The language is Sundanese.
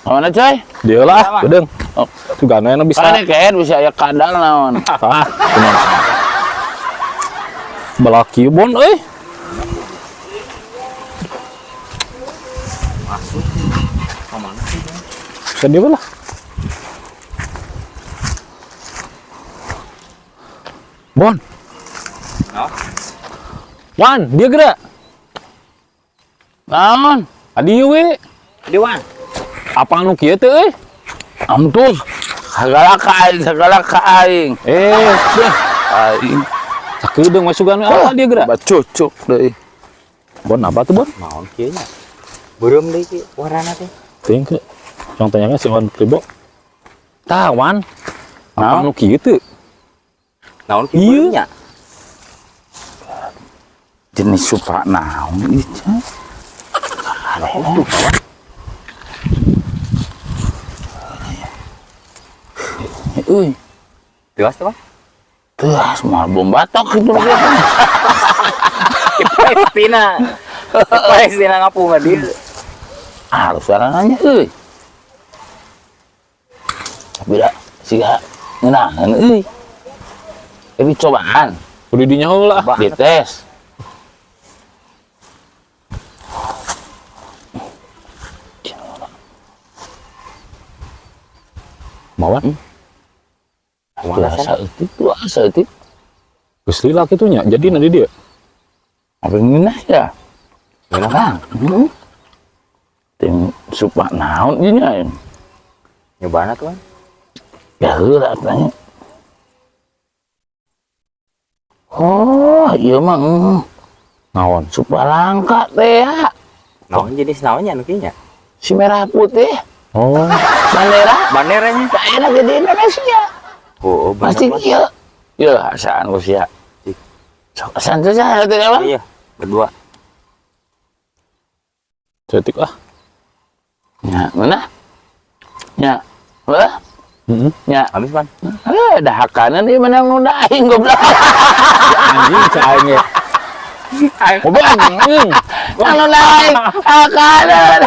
Mana coy? Dia lah, gedeng. Oh. Sugana nu bisa. Karena kayak bisa aya kadal naon. Ah, kumaha. Balak kieu Bon euy. Masuk. Kemana sih dia? Bisa dia lah. Bon. No. Wan, dia gerak. Naon? Adi we. Dewan. Apa anu kieu teh euy? Ampun. Segala ka aing, segala ka aing. Eh, Deh, aing. sakedeung we sugan we apa dia gerak? Bacucuk deui. Bon, apa tuh, Bon? Naon kieu nya? Beureum deui ki warnana teh. Ting ke. Yang tanyakan si Wan Kribo. Tah, Wan. Apa Naon? anu kieu teh? Naon kieu Iya. beureum nya? Jenis supa naon ieu teh? Tuh, kawan. Euy, Tewas tuh, Bang. teuas moal bom batok kitu mah. Palestina. Palestina ngapung ka dieu. Harus nanya euy. Tapi da siga ngeunaheun euy. Ini cobaan, Kudu dinya heula. Coba. dites. Mawan. Kumaha Asa eutik, tuh asa eutik. Geus lila kitu nya. Jadi nanti dia. Apa ngeunah ya? Ngeunah. Kang. Heeh. Ting supa naon ieu nya? Nyobana tuh, Wan. Ya heula tanya. Oh, ieu mah Naon? supa langka teh ya. Naon jenis naonnya anu kieu nya? Si merah putih, Oh, bandera Banderanya. daerah di Indonesia. Oh, oh bener, Pasti Wan. kieu. Ieu asaan ku sia. Sok asaan teh saha teh apa? Iya, berdua. cetik ah. Nya, ngeunah. Nya. Heuh, Heeh. nya. Habis, Wan. Eh, dahakanan ieu menang nu aing goblok. Anjing cai aing ge. Goblok anjing. Nang nu aing hakanan.